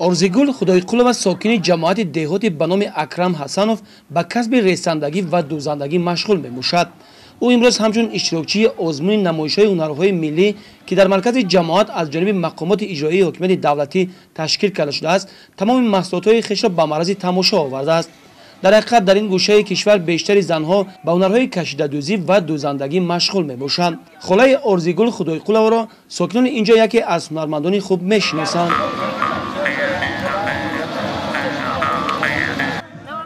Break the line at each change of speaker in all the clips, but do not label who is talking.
Орзигул Худойқулова сокини ҷамоати деҳоти ба номи Акрам Ҳасанов ба касби ресандагӣ ва дӯзандагӣ машғул мебошад. Ӯ имрӯз ҳамчун иштирокчии озмуни намоишҳои ҳунарҳои миллӣ, ки дар маркази ҷамоат аз ҷониби мақомоти иҷроии ҳокимияти давлатӣ ташкил карда шудааст, тамоми маҳсулотҳои хешро ба маърази тамошо овардааст. Дар ҳақиқат дар ин гӯшаи кишвар бештари занҳо ба ҳунарҳои кашидадӯзӣ ва дӯзандагӣ машғул мебошанд. Холаи Орзигул Худойқуловаро сокинони ин ҷо яке аз ҳунармандони хуб мешиносанд.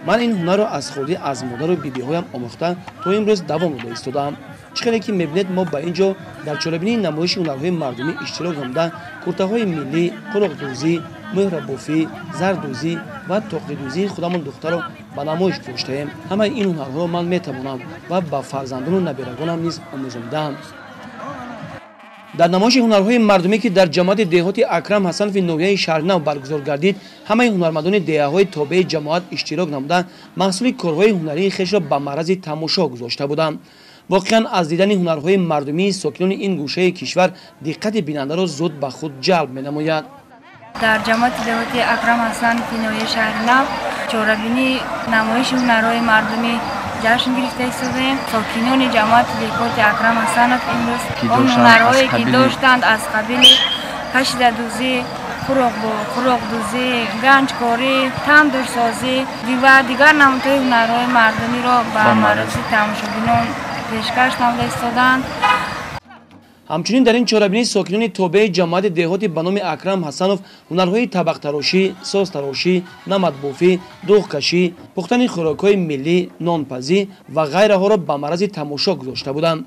Ман ин ҳунарро аз хурдӣ аз модару бибиҳоям омӯхта то имрӯз давом дода истодаам. Чӣ хеле ки мебинед, мо ба ин ҷо дар чорабинии намоиши ҳунарҳои мардумӣ иштирок намуда, куртаҳои миллӣ, қуроқдӯзӣ, мӯҳрабофӣ, зардӯзӣ ва тоқидӯзии худамон духтаро ба намоиш гузоштаем. Ҳамаи ин ҳунарҳоро ман метавонам ва ба фарзандону набирагонам низ омӯзондаам. Дар намоиши ҳунарҳои мардумӣ, ки дар ҷамоати деҳоти Акрам Ҳасанови ноҳияи Шаҳринав баргузор гардид, ҳамаи ҳунармандони деҳаҳои тобеи ҷамоат иштирок намуда, маҳсули корҳои ҳунарии хешро ба маърази тамошо гузошта буданд. Воқеан аз дидани ҳунарҳои мардумии сокинони ин гӯшаи кишвар диққати бинандаро зуд ба худ ҷалб менамояд.
Дар ҷамоати деҳоти Акрам Ҳасанови ноҳияи Шаҳринав чорабинии намоиши ҳунарҳои мардумӣ ҷашн гирифта истодаем. Сокинони ҷамоати деҳоти Акрам Ҳасанов имрӯз он ҳунарҳое ки доштанд аз қабили кашидадӯзӣ, қуроқдӯзӣ, ганҷкорӣ, тандурсозӣ ва дигар намудҳои ҳунарҳои мардумиро ба маърази тамошобинон пешкаш намуда истодаанд.
Ҳамчунин дар ин чорабинӣ сокинони тобеи ҷамоати деҳоти ба номи Акрам Ҳасанов ҳунарҳои табақтарошӣ, созтарошӣ, намадбофӣ, дӯғкашӣ, пухтани хӯрокҳои миллӣ, нонпазӣ ва ғайраҳоро ба маърази тамошо гузошта буданд.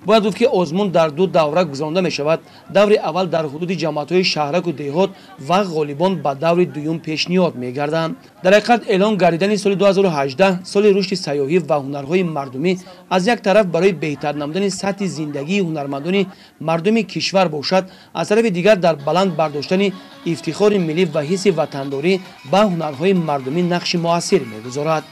Бояд гуфт, ки озмун дар ду давра гузаронда мешавад. Даври аввал дар ҳудуди ҷамоатҳои шаҳраку деҳот ва ғолибон ба даври дуюм пешниҳод мегарданд. Дар ҳақиқат эълон гардидани соли 2018 соли рушди сайёҳӣ ва ҳунарҳои мардумӣ аз як тараф барои беҳтар намудани сатҳи зиндагии ҳунармандони мардуми кишвар бошад, аз тарафи дигар дар баланд бардоштани ифтихори миллӣ ва ҳисси ватандорӣ ба ҳунарҳои мардумӣ нақши муассир мегузорад.